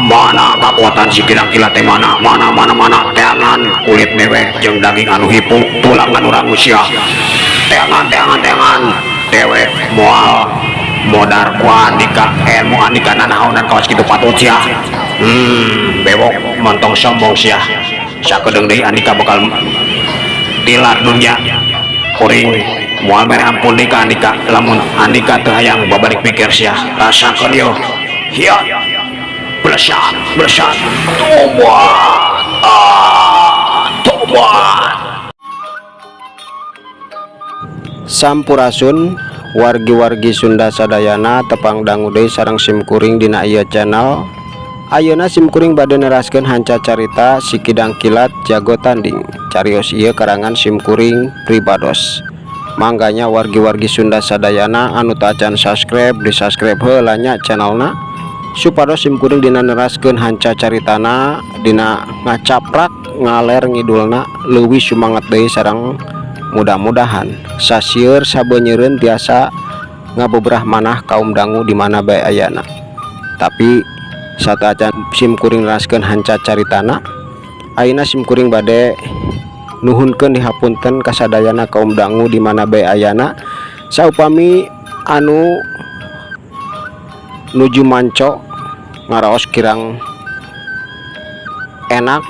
Mana kakuatan si Kidang Kilat teh mana mana mana mana teangan kulit dewek jeung daging anu hipu tulang anu rangus sia teangan teangan teangan dewek moal modar ku andika ilmu andika nanaonan kawas kitu patut sia bewok montong sombong sia sakedeung deui andika bakal tilar dunya kuring moal mere ampun deui ka andika lamun andika teu hayang babalik pikir sia rasakeun yo hiya blesat blesat tobat ah tobat. Sampurasun wargi-wargi Sunda sadayana tepang dangu deui sareng simkuring dina ieu channel. Ayeuna simkuring bade neraskeun hanca carita Si Kidang Kilat Jago Tanding. Carios ieu karangan simkuring pribados. Mangganya wargi-wargi Sunda sadayana anu teu acan subscribe di subscribe heula nya channelna supados simkuring dina neraskeun hanca caritana dina ngacaprak ngaler ngidulna leuwih sumanget deui sareng mudah-mudahan sasieur sabenyeureun tiasa ngabeberah manah kaum dangu di mana bae ayana. Tapi sateuacan simkuring neraskeun hanca caritana, ayeuna simkuring bade nuhunkeun dihapunten kasadayana kaum dangu di mana bae ayana saupami anu nuju manco ngaraos kirang enak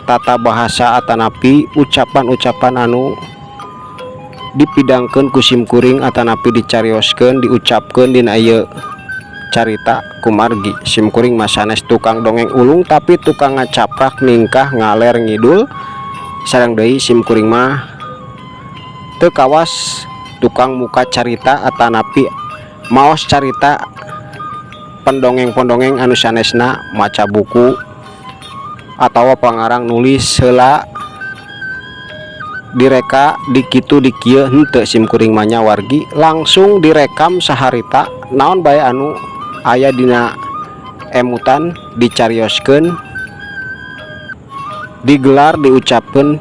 tata bahasa atanapi ucapan-ucapan anu dipidangkeun ku simkuring atanapi dicarioskeun diucapkeun dina ieu carita kumargi simkuring mah sanes tukang dongeng ulung tapi tukang ngacaprak ningkah ngaler ngidul sareng deui simkuring mah teu kawas tukang muka carita atanapi maos carita pendongeng-pendongeng anu sanesna maca buku atawa pangarang nulis heula direka dikitu dikieu henteu simkuring mah nya wargi langsung direkam saharita naon bae anu aya dina emutan dicarioskeun digelar diucapkeun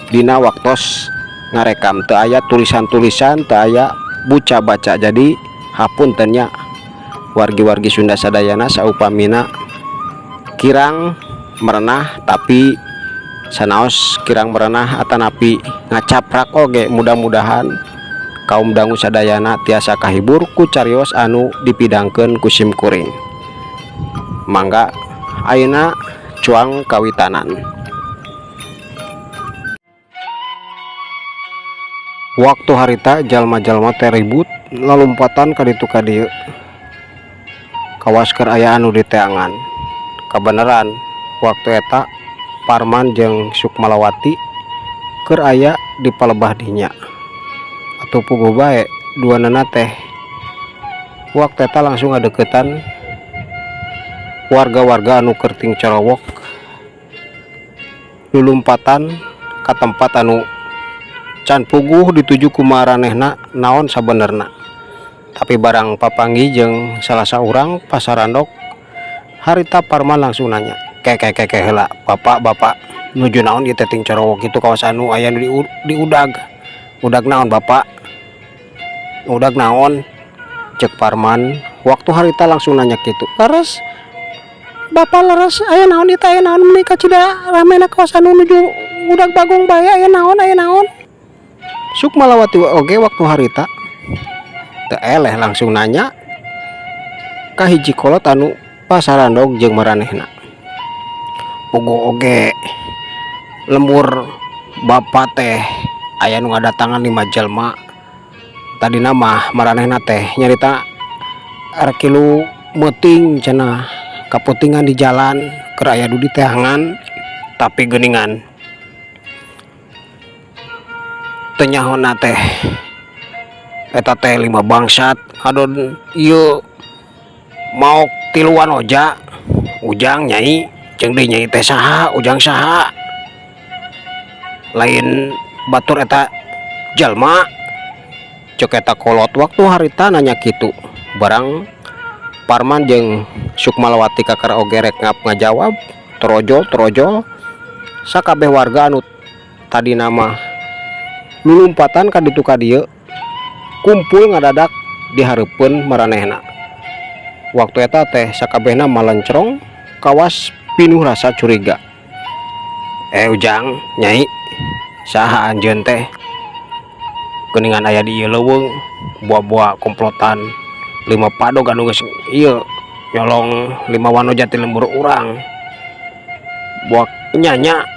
dina waktos ngarekam teu aya tulisan-tulisan teu aya buca baca. Jadi hapunten nya wargi-wargi Sunda sadayana saupamina kirang merenah tapi sanaos kirang merenah atanapi ngacaprak oge mudah-mudahan kaum dangu sadayana tiasa kahibur ku carios anu dipidangkeun ku simkuring. Mangga ayeuna cuang kawitanan. Waktu harita jalma-jalma teh ribut lalumpatan ka ditu ka dieu kawas keur aya anu diteangan. Kabeneran waktu eta Parman jeung Sukmalawati keur aya di palebah dinya. Atuh puguh bae duanana teh waktu eta langsung ngadeukeutan warga-warga anu keur ting corowok lulumpatan ka tempat anu can puguh dituju ku maranehna naon sabenerna. Tapi barang papanggih jeung salah saurang pasarandok harita Parman langsung nanya, "Ke ke ke ke heula, bapak-bapak nuju naon ieu teh ting corowok kitu kawas anu aya nu diudag. Udag naon bapak? Udag naon?" Cek Parman waktu harita langsung nanya kitu. "Leres bapak leres aya naon ieu teh aya naon meuni kacida ramena kawas anu nuju udag bagong bae aya naon aya naon?" Sukmalawati oge waktu harita teu eleh langsung nanya ka hiji kolot anu pasarandog jeung maranehna. Puguh oge lembur bapak teh aya nu ngadatangan 5 jelema. Tadina mah maranehna teh nyarita arek kilu meuting cenah kaputingan di jalan keur aya nu diteangan tapi geuningan teu nyahona teh eta teh 5 bangsat ngadon ieu maok tiluan oja ujang nyai jeung deui nyai teh saha ujang saha lain batur eta jalma cek eta kolot waktu harita nanya kitu. Barang Parman jeung Sukmalawati kakara oge rek ngap ngajawab torojol torojol sakabeh warga anu tadina mah lulumpatan ka ditu ka dieu kumpul ngadadak di hareupeun maranehna. Waktu eta teh sakabehna malencrong kawas pinuh rasa curiga. Eh, Ujang, Nyai, saha anjeun teh? Geuningan aya di ieu leuweung buah-buah komplotan lima padog anu geus ieu nyolong lima wanoja ti lembur urang. Buak nyanya,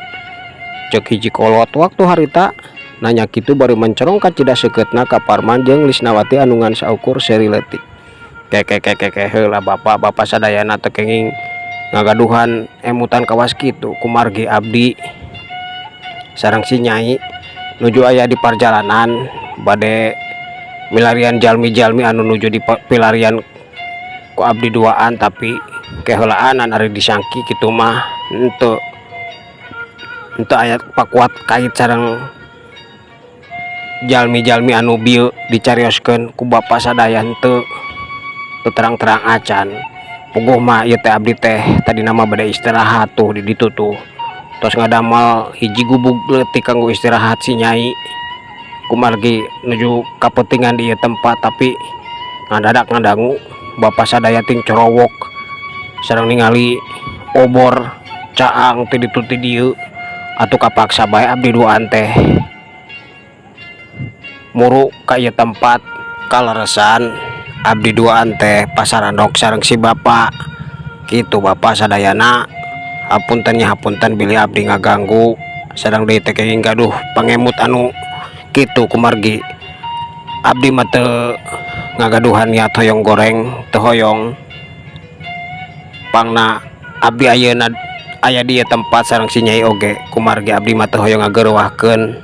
cek hiji kolot waktu harita nanya kitu bari mencerong kacida seukeutna ka Parman jeung Lisnawati anu ngan saukur seuri leutik. Ke ke ke ke, heula, Bapak, Bapak sadayana teu kenging ngagaduhan emutan kawas kitu, kumargi abdi sareng si Nyai nuju aya di parjalanan bade milarian jalmi-jalmi anu nuju di pilarian ku abdi duaan, tapi keheulaanan ari disangki kitu mah henteu henteu aya pakuat kait sareng jalmi-jalmi anu bieu dicarioskeun ku Bapak sadaya, henteu teu terang-terang acan. Puguh mah ieu teh abdi teh tadina mah bade istirahat tuh di ditu tuh, tos ngadamel hiji gubug leutik kanggo istirahat si Nyai, kumargi nuju kapentingan di ieu tempat, tapi ngadadak ngadangu Bapak sadaya ting corowok sareng ningali obor caang ti ditu ti dieu, atuh kapaksa bae abdi duaan teh muru ka ieu tempat. Kaleresan abdi duaan teh pasarandok sareng si Bapak kitu. Bapak sadayana, hapunten nya, hapunten bilih abdi ngaganggu sareng deui teh kenging gaduh pangemut anu kitu, kumargi abdi mah teu ngagaduhan niat hoyong goreng, teu hoyong. Pangna abdi ayeuna aya di ieu tempat sareng si Nyai oge kumargi abdi mah teu hoyong ngagereuwahkeun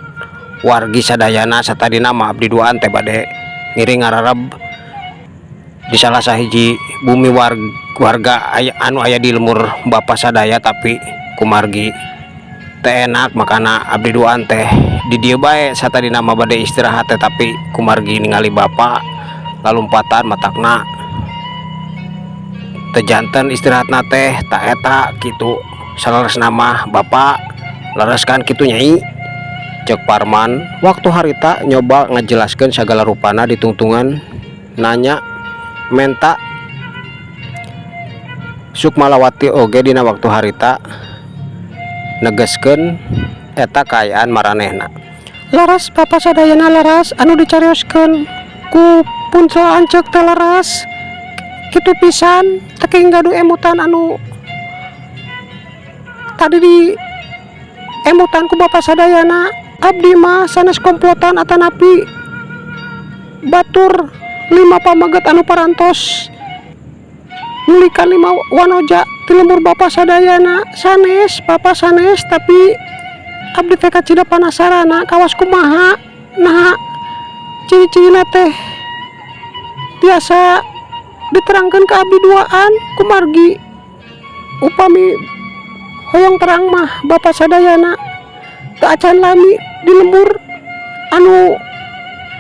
wargi sadayana. Satadina mah abdi duaan teh bade ngiring ngarareb di salah sahiji bumi warga aya anu aya di lembur Bapak sadaya, tapi kumargi teu enak makana abdi duaan teh di dieu bae. Satadina mah bade istirahat teh, tapi kumargi ningali Bapak lalumpatan matakna teu janten istirahatna teh. Tah, eta kitu saleresna mah, Bapak. Leres kan kitu, Nyai? Cek Parman waktu harita nyoba ngajelaskeun sagala rupana ditungtungan nanya menta. Sukmalawati oge dina waktu harita negeskeun eta kaayaan maranehna. Leres, Bapak sadayana, leres anu dicarioskeun ku puncel anceuk teh, leres kitu pisan, teu kenging gaduh emutan anu tadi di emutan ku Bapak sadayana. Abdi mah sanes komplotan atanapi batur lima pameget anu parantos nyulikan lima wanoja ti lembur Bapak sadayana, sanes, Bapak, sanes. Tapi abdi teh kacida panasarana kawas kumaha, nah ciri-cirina teh tiasa diterangkan ke abdi duaan, kumargi upami hoyong terang mah Bapak sadayana teu acan lami di lembur anu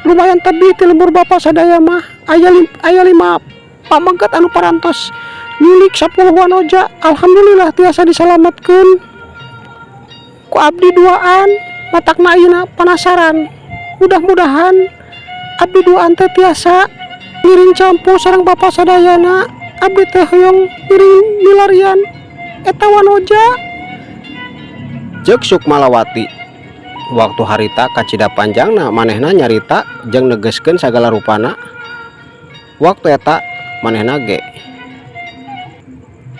lumayan tebih ti lembur Bapak sadaya mah aya lima pameget anu parantos nyulik 10 wanoja. Alhamdulillah tiasa disalametkeun ku abdi duaan. Matakna ayeuna penasaran, mudah-mudahan abdi duaan teh tiasa ngiring campuh sareng Bapak sadayana. Abdi teh hoyong ngiring milarian eta wanoja, cek Sukmalawati waktu harita. Kacida panjangna manehna nyarita jeung negeskeun sagala rupana. Waktu eta manehna ge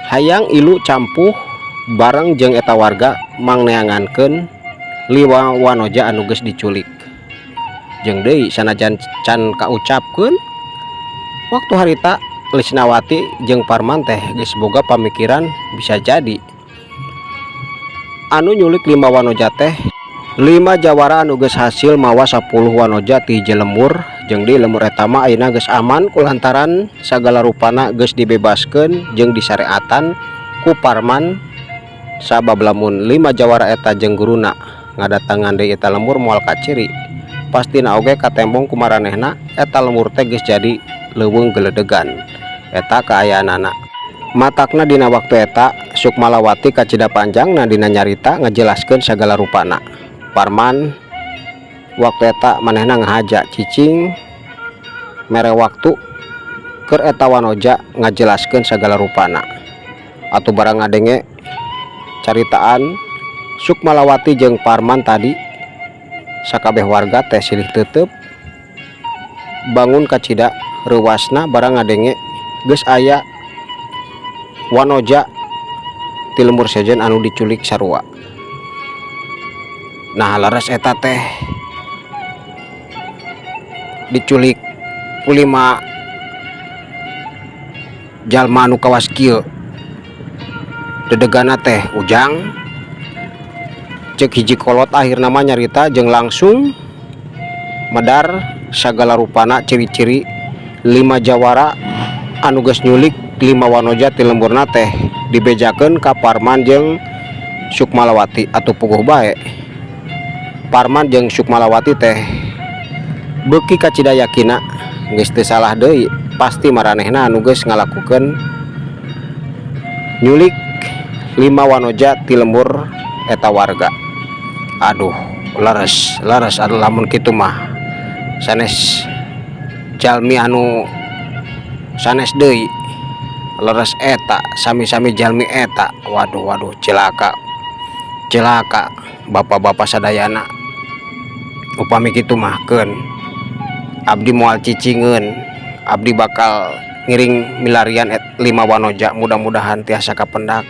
hayang ilu campuh bareng jeung eta warga mangneangankeun lima wanoja anu geus diculik. Jeung deui sanajan can kaucapkeun waktu harita, Lisnawati jeung Parman teh geus boga pamikiran bisa jadi anu nyulik lima wanoja teh lima jawara anu geus hasil mawa 10 wanoja ti hiji lembur. Jeung di lembur eta mah ayeuna geus aman kulantaran sagala rupana geus dibebaskeun jeung disareatan ku Parman, sabab lamun lima jawara eta jeung guruna ngadatangan deui eta lembur moal kaciri, pastina oge katembong ku maranehna eta lembur teh geus jadi leuweung geledegan. Eta kaayaanana. Matakna dina waktu eta Sukmalawati kacida panjangna dina nyarita ngajelaskeun sagala rupana. Parman waktu eta manehna ngahaja cicing mere waktu. Keur eta wanoja ngajelaskeun sagala rupana. Atuh barang ngadenge caritaan Sukmalawati jeung Parman tadi, sakabeh warga teh silih teuteub bangun kacida reuwasna barang ngadenge geus aya wanoja ti lembur sejen anu diculik sarua. Nah, leres eta teh diculik ku lima jalma anu kawas kieu dedegana teh, Ujang, cek hiji kolot. Akhirna mah nyarita jeung langsung medar sagala rupana ciri-ciri lima jawara anu geus nyulik lima wanoja ti lemburna teh dibejakeun ka Parman jeung Sukmalawati. Atuh puguh bae Parman jeung Sukmalawati teh beuki kacida yakina geus teu salah deui, pasti maranehna anu geus ngalakukeun nyulik lima wanoja ti lembur eta warga. Aduh, leres leres. Aduh, lamun kitu mah sanes jalmi anu sanes deui, leres eta sami-sami jalmi eta. Waduh, waduh, cilaka, cilaka bapak-bapak sadayana. Upami kitu mah keun abdi moal cicingeun, abdi bakal ngiring milarian lima wanoja, mudah-mudahan tiasa kapendak.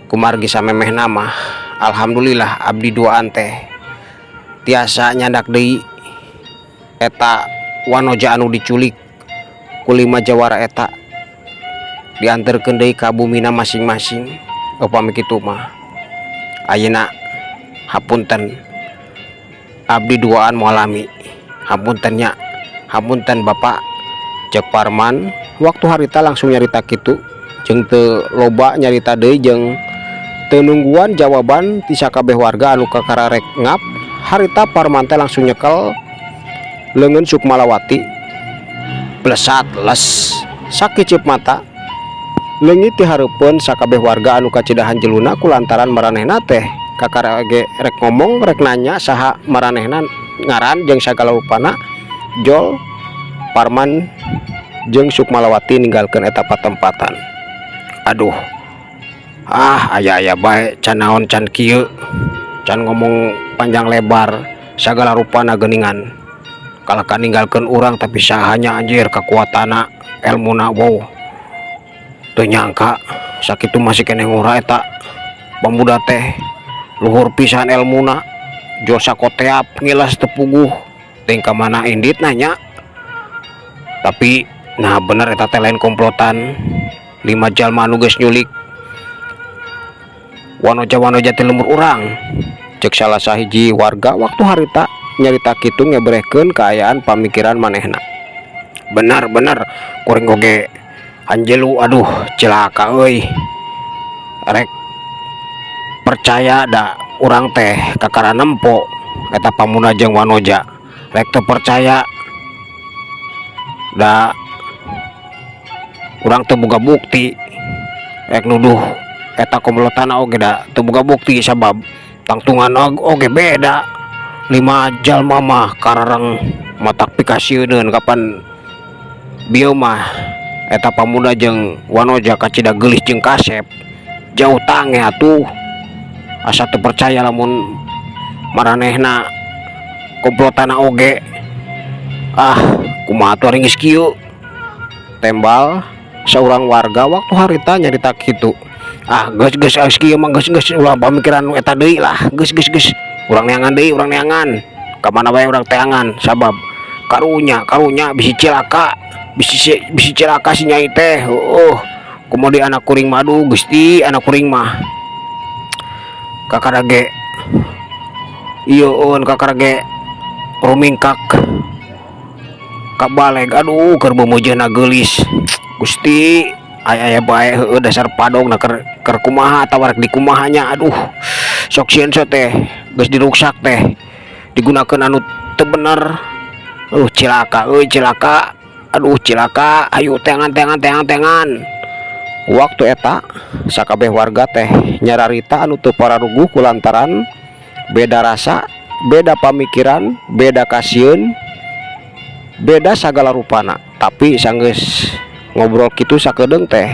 Kumargi samemehna mah alhamdulillah abdi duaan teh tiasa nyandak deui eta wanoja anu diculik ku lima jawara eta, dianterkeun deui ka bumina masing-masing. Upami kitu mah ayeuna hapunten, abdi duaan moal lami, hapunten nya, hapunten Bapak, cek Parman waktu harita langsung nyarita kitu jeung teu loba nyarita deui jeung teu nungguan jawaban ti sakabeh warga anu kakara rek ngap. Harita Parman teh langsung nyekel leungeun Sukmalawati, blesat les sakiceup mata leungit ti hareupeun sakabeh warga anu kacida hanjeluna kulantaran maranehna teh kakara ge rek ngomong, rek nanya saha maranehna, ngaran jeung sagala rupana. Jol Parman jeung Sukmalawati ninggalkeun eta patempatan. Aduh ah, aya-aya bae, can naon can kieu, can ngomong panjang lebar sagala rupana geuningan kalah ka ninggalkeun urang, tapi sahanya anjir kakuatanna, elmuna, wow, teu nyangka sakitu masih keneh ngora. Eta pemuda teh luhur pisan elmuna, jol sakoteap ngilas teu puguh teuing ka mana indit nanya. Tapi nah, bener eta teh lain komplotan lima jalma anu geus nyulik wanoja-wanoja ti lembur urang, cek salah sahiji warga waktu harita nyarita kitu ngebrehkeun kaayaan pamikiran manehna. Benar bener, kuring oge anjelu. Aduh, cilaka euy, rek percaya da urang teh kakara nempo eta pamuna jeung wanoja, rek teu percaya da urang teu boga bukti, rek nuduh eta komplotan oge da teu boga bukti, sabab tangtungan oge beda. Lima jalma mah karareng matak pikasieuneun. Kapan bieu mah eta pamuda jeung wanoja kacida geulis jeung kasep, jauh tange. Atuh asa teu percaya lamun maranehna komplotan oge. Ah, kumaha atuh ari geus kieu, tembal saurang warga waktu harita nyarita kitu. Ah, geus geus geus kieu mah, geus geus, ulah pamikiran nu eta deui lah, geus geus geus, urang neangan deui, urang neangan ka mana wae urang teangan, sabab karunya karunya bisi cilaka, bisi bisi cilaka si nyai teh. Heueuh, komo deui anak kuring mah. Aduh Gusti, anak kuring mah kakara ge ieu kakara ge rumingkak kabaleg. Aduh, keur beumeujeuhna geulis. Gusti, aya aya bae. Heueuh, dasar padong na keur keur kumaha atawa rek dikumaha nya. Aduh, sok sieun teh geus diruksak teh digunakeun anu teu bener. Cilaka euy, cilaka, aduh cilaka. Ayo teangan, teangan, teangan, teangan. Waktu eta sakabeh warga teh nyararita anu teu pararuguh kulantaran beda rasa, beda pamikiran, beda kasieun. Beda sagala rupana, tapi sanggeus ngobrol kitu sakedeung teh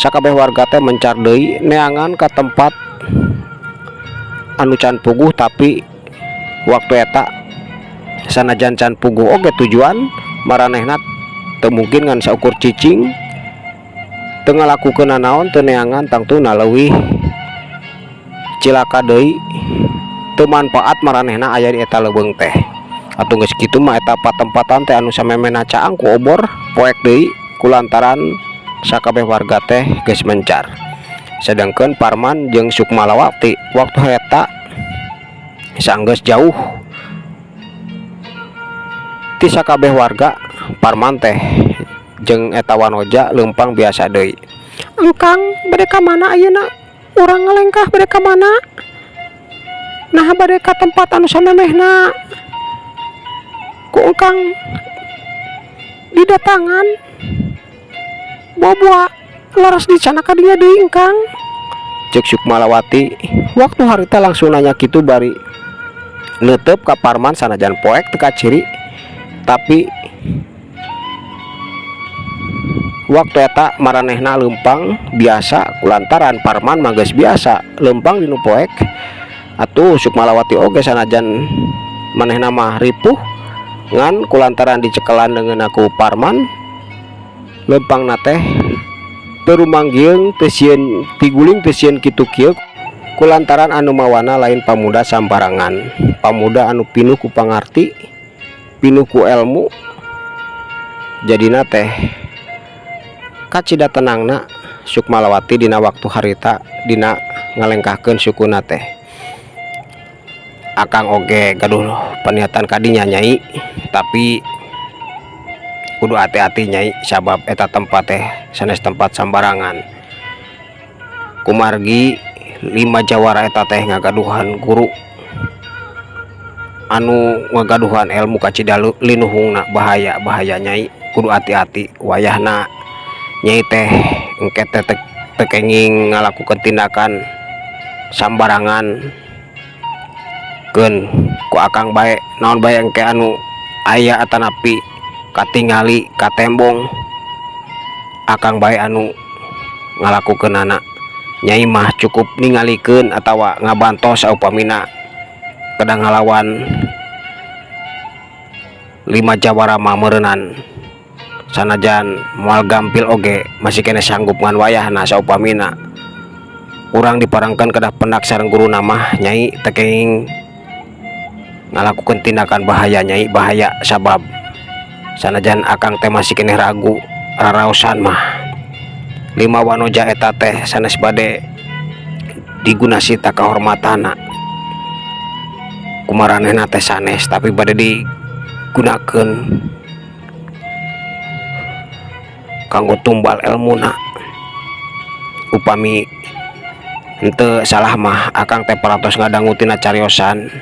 sakabeh warga teh mencar deui neangan ka tempat anu can puguh. Tapi waktu eta sanajan can puguh oge tujuan maranehna teu mungkin ngan saukur cicing teu ngalakukeun nanaon, teu neangan, tangtuna leuwih cilaka deui, teu manfaat maranehna aya di eta leuweung teh. Atuh geus kitu mah eta patempatan teh anu samemehna caang ku obor poek deui kulantaran sakabeh warga teh geus mencar. Sedangkeun Parman jeung Sukmalawati waktu eta sanggeus jauh ti sakabeh warga, Parman teh jeung eta wanoja leumpang biasa deui. Engkang, bade ka mana ayeuna? Urang ngalengkah bade ka mana? Naha bade ka tempat anu samemehna ku engkang didatangan? Boboa leres dicandak ka dinya deui, engkang? Ceuk Sukmalawati waktu harita langsung nanya kitu bari neuteup ka Parman. Sanajan poek teu kaciri, tapi waktu eta maranehna leumpang biasa kulantaran Parman mah geus biasa leumpang dinu poek. Atuh Sukmalawati oge sanajan manehna mah ripuh, ngan kulantaran dicekelan deungeunna ku Parman, leumpangna teh teu rumanggiung, teu sieun tiguling, teu sieun kitu kieu, kulantaran anu mawana lain pamuda sambarangan, pamuda anu pinuh ku pangarti, pinuh ku elmu. Jadina teh kacida tenangna Sukmalawati dina waktu harita dina ngalengkahkeun sukuna teh. Akang oge gaduh paniatan kadinya, Nyai, tapi kudu hati-hati, Nyai, sabab eta tempat teh sanes tempat sambarangan, kumargi lima jawara eta teh ngagaduhan guru anu ngagaduhan ilmu kacida linuhungna. Bahaya, bahaya, Nyai, kudu hati-hati. Wayahna Nyai teh engke teh teu kenging ngalakukeun tindakan sambarangan. Keun ku akang bae, naon bae engke anu aya atanapi katingali katembong, akang bae anu ngalakukeunana. Nyai mah cukup ningalikeun atawa ngabantos saupamina kedah ngalawan lima jawara mah. Meureunan sanajan moal gampil oge masih keneh sanggup, ngan wayahna saupamina urang diparengkeun kedah pendak sareng guruna mah, Nyai teu kenging ngalakukeun tindakan. Bahaya, Nyai, bahaya, sabab sanajan akang teh masih keneh ragu raraosan mah lima wanoja eta teh sanes bade digunasita kahormatana kumaranehna teh sanes, tapi bade digunakeun kanggo tumbal elmuna. Upami henteu salah mah akang teh parantos ngadangu tina cariosan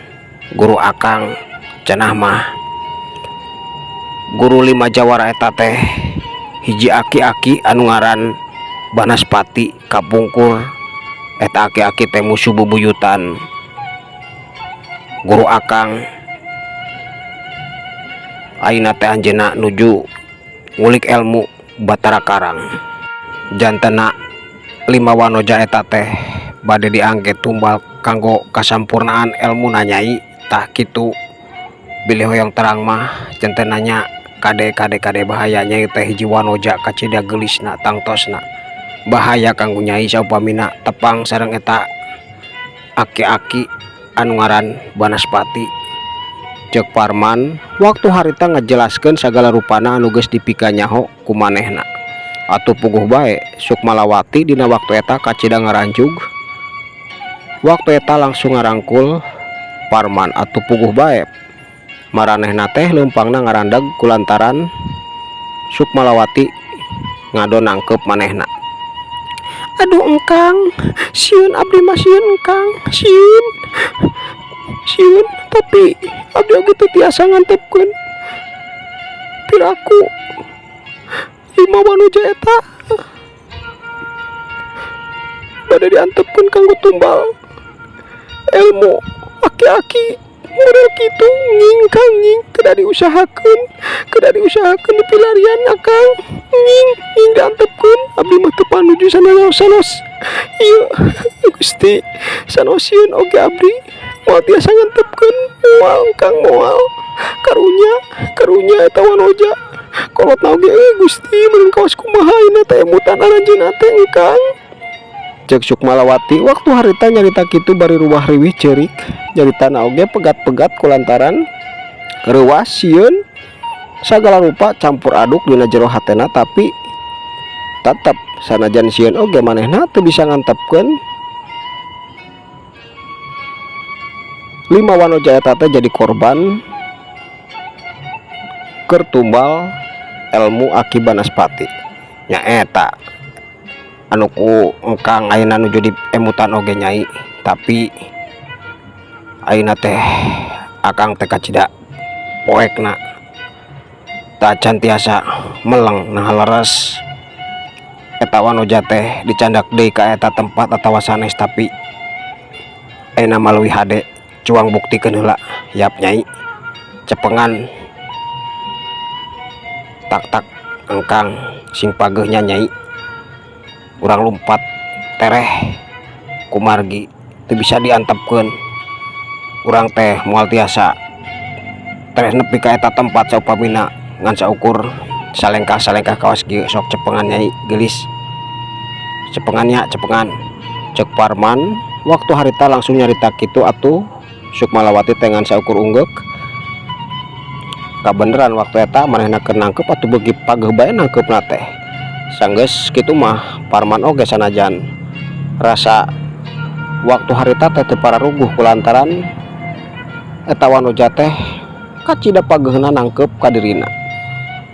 guru akang, cenah mah guru lima jawara eta teh hiji aki-aki anu ngaran Banaspati. Kapungkur eta aki-aki teh musuh bubuyutan guru akang. Ayeuna teh anjeunna nuju ngulik ilmu Batara Karang, jantena lima wanoja eta teh bade diangge tumbal kanggo kasampurnaan elmu. Nyai, tah kitu. Bilih hoyong terang mah janten nanya. Kade, kade, kade, bahaya, Nyai teh hiji wanoja kacida geulisna, tangtosna bahaya kanggo Nyai saupamina tepang sareng eta aki-aki anu ngaran Banaspati, ceuk Parman waktu harita ngajelaskeun sagala rupana anu geus dipikanyaho ku manehna. Atuh puguh bae Sukmalawati dina waktu eta kacida ngaranjug. Waktu eta langsung ngarangkul Parman. Atuh puguh bae maranehna teh leumpangna ngarandag kulantaran Sukmalawati ngadon nangkep manehna. Aduh engkang, sieun abdi mah, sieun engkang, sieun, sieun, tapi abdi oge teu tiasa ngantepkeun piraku lima wanoja eta bade diantepkeun kanggo tumbal ilmu aki-aki. Model kitu nging Kang, nging, kedah diusahakeun, kedah diusahakeun dipilarian Akang, nging, nging diantepkeun. Abdi mah teu panuju sanaos sanos ieu, Gusti, sanos sieun oge abdi moal tiasa ngantepkeun, moal Kang, moal. Karunya, karunya eta wanoja kolotna oge. Euy Gusti, meureun kawas kumaha ayeuna teh emutan aranjeunna teh, Kang, cek Sukmalawati waktu harita nyarita kitu bari ruwah riwih ceurik. Nyaritana oge pegat-pegat kulantaran reuwas sieun sagala rupa campur aduk dina jero hatena, tapi tetep sanajan sieun oge manehna teu bisa ngantepkeun lima wanoja eta teh jadi korban keur tumbal elmu Aki Banaspati. Nyaeta anu ku engkang ayeuna nuju di emutan oge, Nyai, tapi ayeuna teh akang teh kacida poekna tacan tiasa meleng. Nah, leres eta wanoja teh dicandak deui ka eta tempat atawa sanes, tapi ayeuna mah leuwih hade cuang buktikeun heula. Yap, Nyai, cepengan tak tak engkang sing pageuhnya, Nyai. Urang lumpat tereh kumargi teu bisa diantepkeun, urang teh moal tiasa tereh nepi ka eta tempat saupamina ngan saukur salengkah-salengkah kawas kieu. Sok cepengan, Nyai geulis, cepengan nya, cepengan, cek Parman waktu harita langsung nyarita kitu. Atuh Sukmalawati teh ngan saukur unggeuk. Kabeneran waktu eta manehna keur nangkep atuh beuki pageuh bae nangkepna teh. Sanggeus kitu mah Parman oge sanajan rasa waktu harita teh teu pararuguh kulantaran eta wanoja teh kacida pageuhna nangkep ka dirina.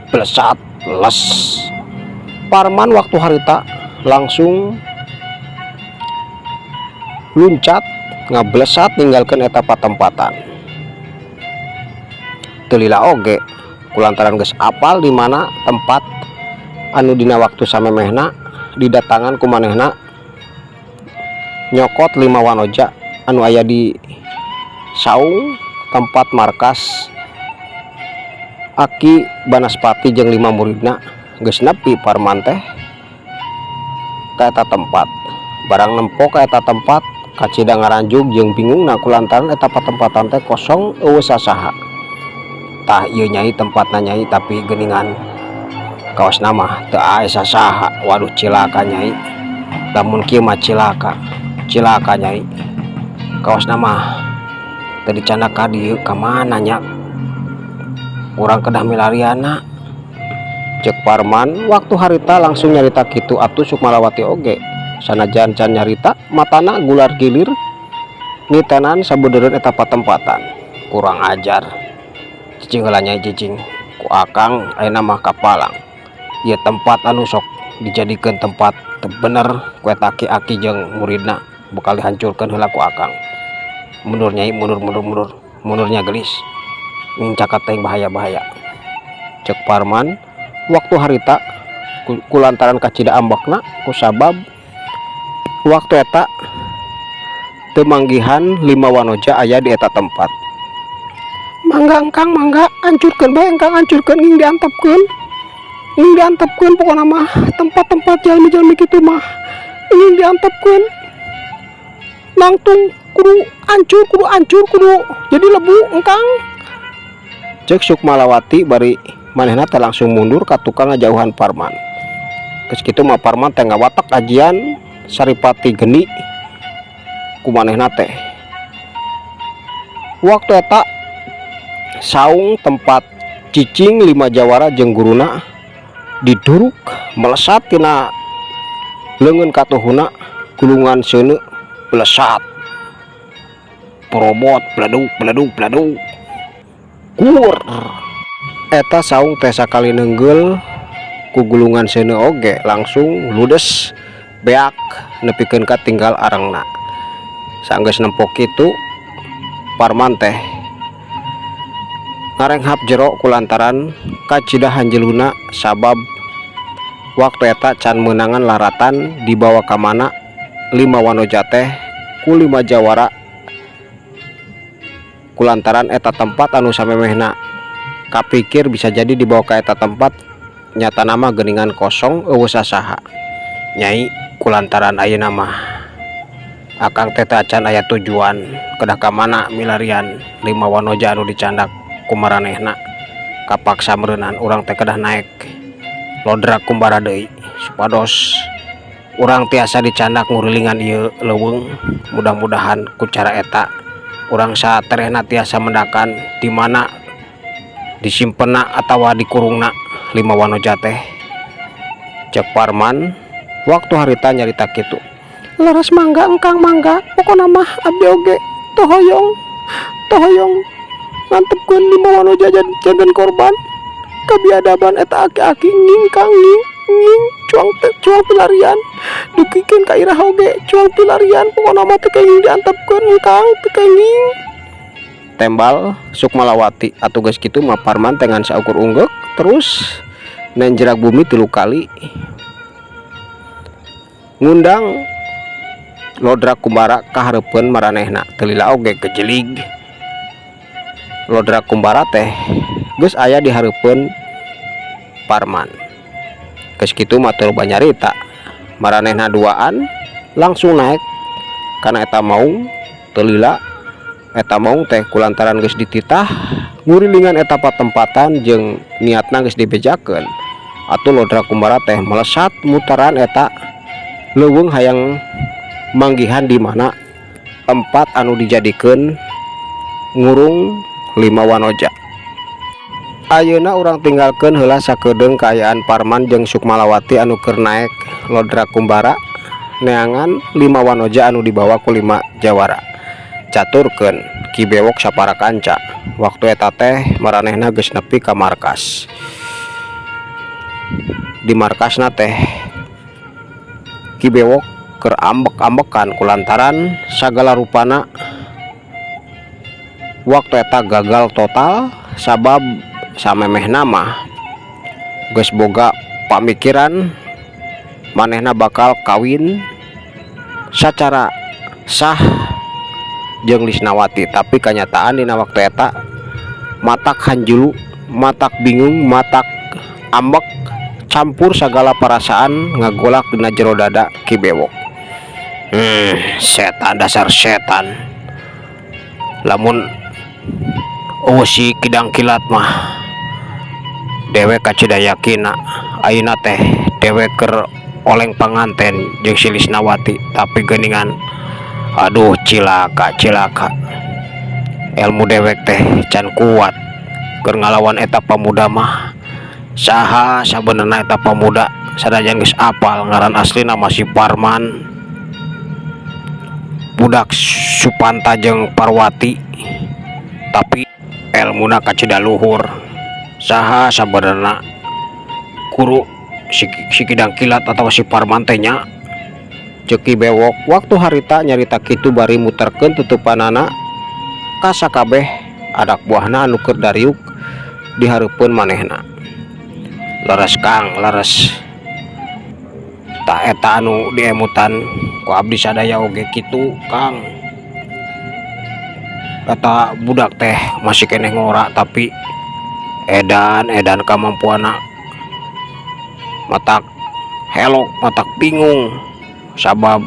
Blesat les Parman waktu harita langsung luncat ngablesat ninggalkeun eta patempatan. Teu lila oge kulantaran geus apal di mana tempat anu dina waktu samemehna didatangan ku manehna nyokot lima wanoja anu aya di saung tempat markas Aki Banaspati jeung lima muridna. Geus nepi Parman teh ka eta tempat. Barang nempo ka eta tempat kacida ngaranjug jeung bingungna kulantaran eta patempatan teh kosong, eueuh sasaha. Tah, ieu, Nyai, tempatna, Nyai, tapi geuningan kaosna mah teu aya sasaha. Waduh, cilaka, Nyai, lamun kieu mah cilaka, cilaka, Nyai. Kaosna mah teu dicandak ka dieu. Ka mana nya urang kedah milariana, cek Parman waktu harita langsung nyarita kitu. Atuh Sukmalawati oge sanajan can nyarita matana gular gilir nitenan sabudeureun eta patempatan. Kurang ajar, cicing heula, Nyai, cicing ku akang ayeuna mah kapalang ieu tempat anu sok dijadikeun tempat teu bener ku eta aki-aki jeung muridna, bakal dihancurkeun heula ku akang. Mundur, Nyai, mundur, mundur, mundur, mundurnya geulis, cakat teuing, bahaya-bahaya, cek Parman waktu harita kulantaran kacida ambekna kusabab waktu eta teu manggihan lima wanoja aya di eta tempat. Mangga engkang, mangga, hancurkeun bae engkang, hancurkeun, nging diantepkeun, nging diantepkeun. Pokona mah tempat-tempat jalmi-jalmi kitu mah nging diantepkeun, nangtung kudu hancur, kudu hancur, kudu jadi lebu engkang, cek Sukmalawati bari manehna teh langsung mundur ka tukang ngajauhan Parman. Geus kitu mah Parman teh ngawatek ajian Saripati Geni ku manehna teh. Waktu eta saung tempat cicing lima jawara jeung guruna diduruk melesat tina leungeun katuhuna gulungan seuneu, blesat porobot, bleduk bleduk bleduk gur. Eta saung teh sakali neunggeul ku gulungan seuneu oge langsung ludes beak nepikeun ka tinggal arengna. Sanggeus nempo kitu Parman teh ngarenghap jero kulantaran kacida hanjeluna sabab waktu eta can meunangan laratan dibawa ka mana lima wanoja teh ku lima jawara. Kulantaran eta tempat anu samemehna kapikir bisa jadi dibawa ka eta tempat, nyatana mah geuningan kosong, euweuh sasaha. Nyai, kulantaran ayeuna mah akang teh teu acan aya tujuan kedah ka mana milarian lima wanoja anu dicandak ku maranehna, kapaksa meureunan urang teh kedah naek Lodra Kumbara deui supados urang tiasa dicandak ngurilingan ieu leuweung. Mudah-mudahan ku cara eta urang saterehna tiasa mendakan di mana disimpenna atawa dikurungna lima wanoja teh, cek Parman waktu harita nyarita kitu. Leres, mangga engkang, mangga. Pokona mah abdi oge teu hoyong, teu hoyong ngantepkeun lima wanoja janten korban kabiadaban eta aki-aki. Nging, Kang, nging, nging, cuang teh cuang pilarian, dugikeun ka iraha oge cuang pilarian. Pokona mah teu kenging diantepkeun, Kang, teu kenging, tembal Sukmalawati. Atuh geus kitu mah Parman teh ngan saukur unggeuk, terus nenjerak bumi tilu kali, ngundang Lodra Kumbara ka hareupeun maranehna. Teu lila oge gejelig Lodra Kumbara teh geus aya di hareupeun Parman. Geus kitu mah teu loba nyarita, maranehna duaan langsung naek kana eta maung. Teu lila eta maung teh kulantaran geus dititah ngurilingan eta patempatan jeung niatna geus dibejakeun, atuh Lodra Kumbara teh melesat mutaran eta leuweung hayang manggihan di mana tempat anu dijadikeun ngurung lima wanoja. Ayeuna urang tinggalkeun heula sakedeung kaayaan Parman jeung Sukmalawati anu keur naek Lodra Kumbara neangan lima wanoja anu dibawa ku lima jawara. Caturkeun Ki Bewok sapara kanca. Waktu eta teh maranehna geus nepi ka markas. Di markasna teh Ki Bewok keur ambek-ambekan kulantaran sagala rupana waktu eta gagal total, sabab samemehna mah geus boga pamikiran manehna bakal kawin sacara sah jeung Lisnawati, tapi kanyataan dina waktu eta matak hanjulu, matak bingung, matak ambek, campur sagala perasaan ngagolak dina jero dada Ki Bewok. Setan, dasar setan. Lamun euweuh si Kidang Kilat mah dewek kacida yakina ayeuna teh dewek keur oleng panganten jeung si Lisnawati, tapi geuningan, aduh, cilaka, cilaka, ilmu dewek teh can kuat keur ngalawan eta pamuda mah. Saha sabenerna eta pamuda? Sanajan geus apal ngaran aslina masih Parman, budak Supanta jeung Parwati, tapi elmuna kacida luhur. Saha sabenerna guru si Kidang Kilat atau si Parman teh nya, ceuk Ki Bewok waktu harita nyarita kitu bari muterkeun tutupanana ka sakabeh anak buahna anu keur dariuk di hareupeun manehna. Leres, Kang, leres. Tah, eta anu diemutan ku abdi sadaya oge kitu, Kang. Eta budak teh masih keneh ngora, tapi edan edan kamampuanna, matak helok, matak bingung, sabab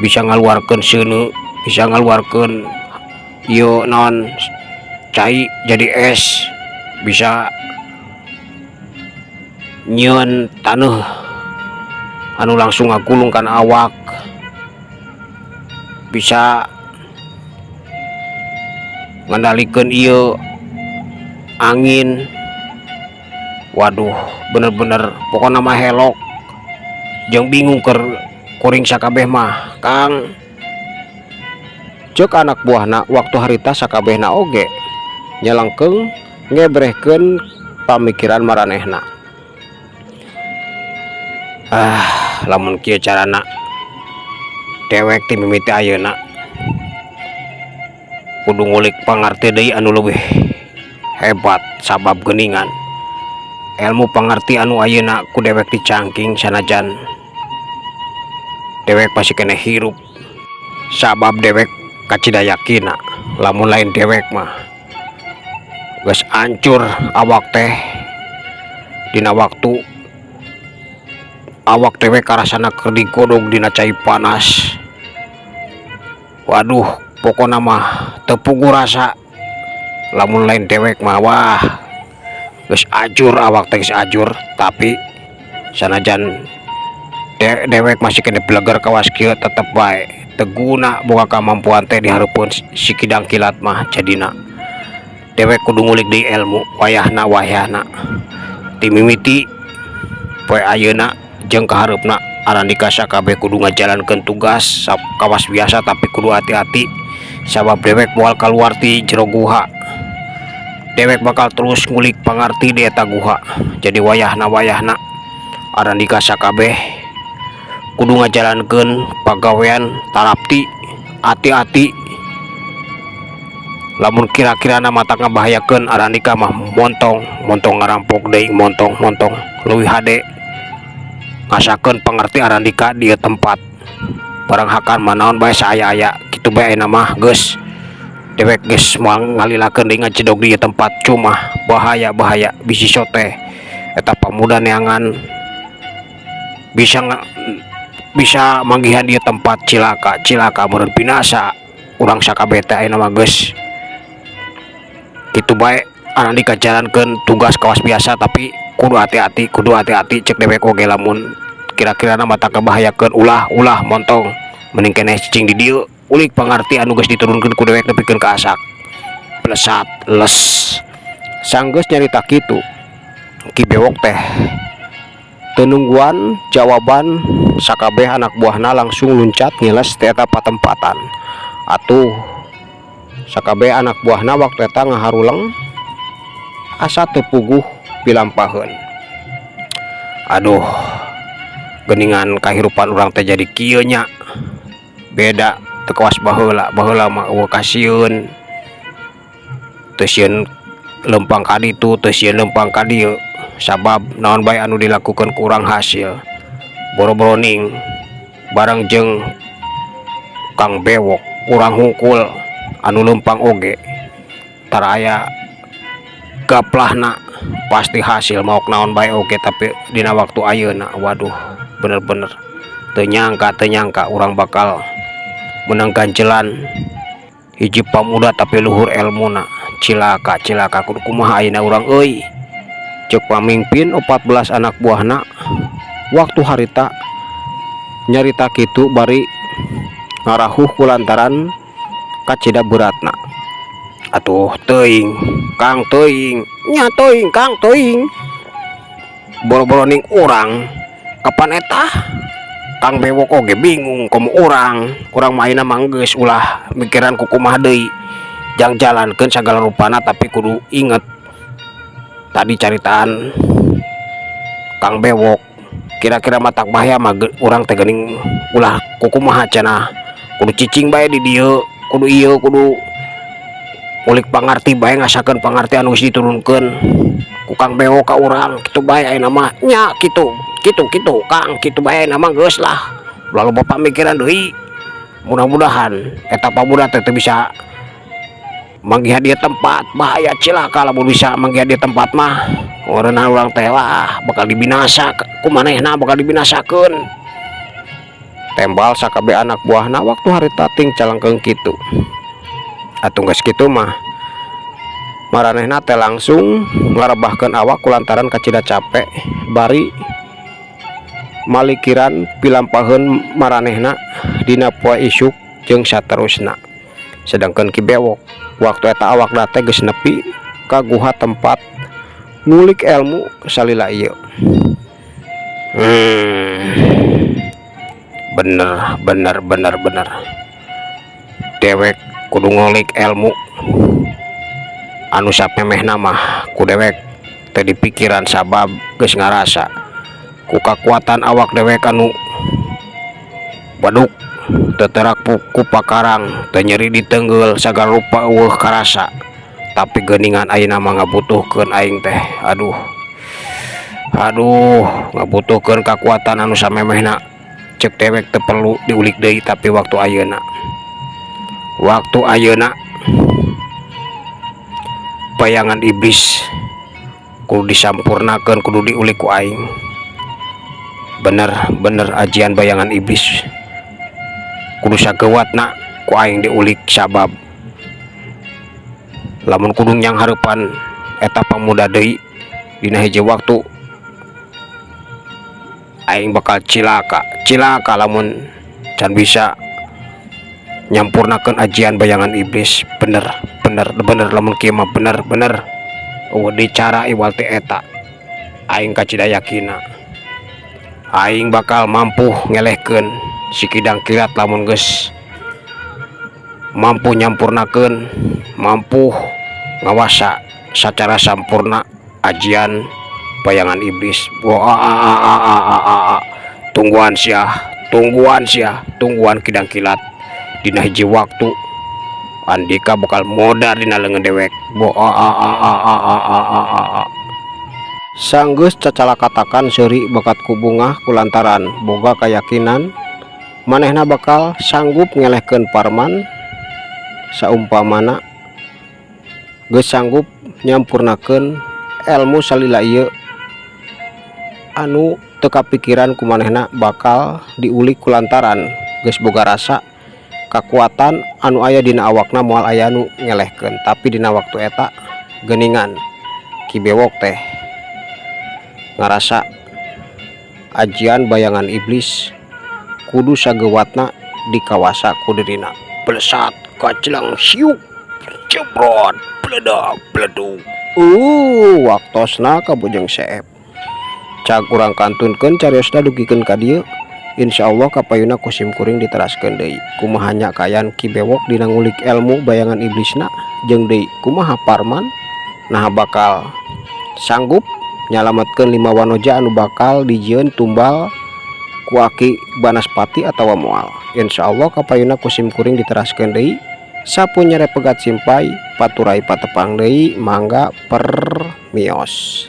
bisa ngaluarkeun seuneu, bisa ngaluarkeun ieu naon, cai jadi es, bisa nyieun taneuh anu langsung ngagulung kana awak, bisa ngendalikeun ieu angin. Waduh, bener-bener pokokna mah helok jeung bingung keur kuring sakabeh mah, Kang, ceuk anak buahna waktu harita. Sakabehna oge nyelengkeung ngebrehkeun pamikiran maranehna. Ah, lamun kieu carana, dewek ti mimiti ayeuna kudu ngulik pangarti deui anu leuwih hebat, sabab geuningan ilmu pangarti anu ayeuna ku dewek dicangking, sanajan dewek masih keneh hirup, sabab dewek kacida yakina Lamun lain dewek mah geus ancur awak teh. Dina waktu awak dewek karasana keur digodog dina cai panas. Waduh, pokona mah teu puguh rasa lamun lain dewek mah. Wah, geus ajur awak teh, geus ajur. Tapi sanajan dewek masih kena beleger kawas kieu, tetep bae teu guna boga kamampuan teh di hareupeun si Kidang Kilat mah. Jadina dewek kudu ngulik deui ilmu wayahna wayahna ti mimiti poe ayeuna jeung kahareupna. Arandika sakabeh kudu ngajalankeun tugas kawas biasa, tapi kudu hati-hati sabab dewek moal kaluar ti jero guha. Dewek bakal terus ngulik pangarti di eta guha. Jadi wayahna wayahna Arandika sakabeh kudu ngajalankeun pagawean tarapti, hati-hati. Lamun kira-kira matak ngabahayakeun Arandika mah montong montong ngarampok deui, montong montong. Leuwih hade ngasakeun pangarti Arandika di ieu tempat. Barang hakan mah naon bae saaya-aya kitu bae. Ayeuna mah geus, dewek geus moal ngalilakeun deui ngajedog di ieu tempat. Cuma bahaya, bahaya, bisi sote eta pamuda neangan bisa bisa manggihan di tempat, cilaka, cilaka meureun, binasa urang sakabeh teh. Ayeuna mah geus kitu bae, Arandika jalankeun tugas kawas biasa, tapi kudu hati-hati, kudu hati-hati. Cek dewek oge, lamun kira-kira matak kabahayakeun, ulah, ulah, montong. Mending keneh cicing di dieu, ulik pangarti anu geus diturunkeun ku dewek nepikeun ka asak plesat les. Sanggeus nyarita kitu, Ki Bewok teh teu nungguan jawaban sakabeh anak buahna, langsung luncat ngiles ti eta patempatan. Atuh sakabeh anak buahna waktu eta ngaharuleng asa teu puguh pilampaheun. Aduh, geuningan kahirupan urang teh jadi kieu nya, beda teu kawas baheula. Baheula mah euweuh kasieun, teu sieun leumpang ka ditu, teu sieun leumpang ka dieu, sabab naon bae anu dilakukeun ku urang hasil. Boro-boro ning bareng jeung Kang Bewok, urang hungkul anu leumpang oge tara aya gaplahna, pasti hasil maok naon bae oge. Tapi dina waktu ayeuna, waduh, bener-bener teu nyangka, teu nyangka urang bakal menang ganjelan hiji pamuda tapi luhur elmuna. Cilaka, cilaka, kudu kumaha ayeuna urang euy, ceuk pamimpin 14 anak buahna waktu harita nyarita kitu bari ngarahuh kulantaran kacida beratna. Atuh teuing, Kang, teuing nya, teuing, Kang, teuing. Boro-boro ning urang, kapan eta Kang Bewok oge bingung komo urang. Urang mah ayeuna mah geus ulah mikiran ku kumaha deui, jang jalankeun sagala rupana, tapi kudu inget tadi caritaan Kang Bewok. Kira-kira matak bahaya mah urang teh geuning ulah kukumaha cenah, kudu cicing bae di dieu, kudu ieu, kudu ngulik pangarti bae, ngasakeun pangarti anu geus diturunkeun ku Kang Bewok ka urang. Kitu bae ayeuna mah nya, kitu kitu kitu, Kang, kitu bae ayeuna mah. Geus lah, ulah loba pamikiran deui. Mudah-mudahan eta pamuda teh teu bisa manggihan di tempat. Bahaya, cilaka lamun bisa manggihan di tempat mah. Meureunna urang teh, wah, bakal dibinasa ku manehna, bakal dibinasakeun, tembal sakabeh anak buahna waktu harita ting calengkeung kitu. Atuh geus kitu mah maranehna teh langsung ngarebahkeun awak kulantaran kacida capek bari malikiran pilampaheun maranehna dina poe isuk jeung saterusna. Sedangkan Ki Bewok waktu eta awakna teh geus nepi ka guha tempat ngulik ilmu salila ieu. Bener bener bener bener, dewek kudu ngulik ilmu anu sapemehna mah ku dewek teu dipikiran, sabab geus ngarasa ku kakuatan awak dewek anu baduk, teu terak ku pakarang, teu nyeri di tenggel, sagala rupa euweuh karasa. Tapi geuningan ayeuna mah ngabutuhkeun aing teh, aduh aduh, ngabutuhkeun kakuatan anu samemehna ceuk dewek teu perlu diulik deui. Tapi waktu ayeuna, waktu ayeuna Bayangan iblis kudu disampurnakeun, kudu diulik ku aing. Bener bener, ajian bayangan iblis kudu sagewatna ku aing diulik, sabab lamun kudu nyanghareupan eta pamuda deui dina hiji waktu, aing bakal cilaka, cilaka lamun can bisa nyampurnakeun ajian bayangan iblis. Bener bener bener, lamun kieu mah bener bener, euweuh deui cara iwal ti eta. Aing kacida yakina aing bakal mampu ngelehkeun si Kidang Kilat lamun geus mampu nyampurnakeun, mampu ngawasa sacara sampurna ajian bayangan iblis. Wah, tungguan sia, tungguan sia, tungguan Kidang Kilat. Dina hiji waktu andika bakal modar dina leungeun dewek. Wah. Sanggeus cacalakatakan, seuri bakat ku bungah kulantaran boga kayakinan manehna bakal sanggup ngelehkeun Parman saumpamana geus sanggup nyampurnakeun elmu salila ieu anu teu kapikiran ku manehna bakal diulik, kulantaran geus boga rasa kakuatan anu aya dina awakna moal aya nu ngelehkeun. Tapi dina waktu eta geuningan Ki Bewok teh ngarasa ajian bayangan iblis kudu sagewatna dikawasa ku dirina. Blesat, kacelang, siuk, jebrot, bledak bledug. Waktosna kabujeng seep, cag urang kantunkeun cariosna dugikeun ka dieu. Insyaallah kapayuna ku sim kuring diteraskeun deui kumaha nya kaayaan Ki Bewok dina ngulik elmu bayangan iblisna, jeung deui kumaha Parman nah bakal sanggup nyalametkeun lima wanoja anu bakal dijieun tumbal ku Aki Banaspati atawa moal. Insyaallah kapayuna ku sim kuring diteraskeun deui. Sapunyere pegat simpay, paturai patepang deui, mangga permios.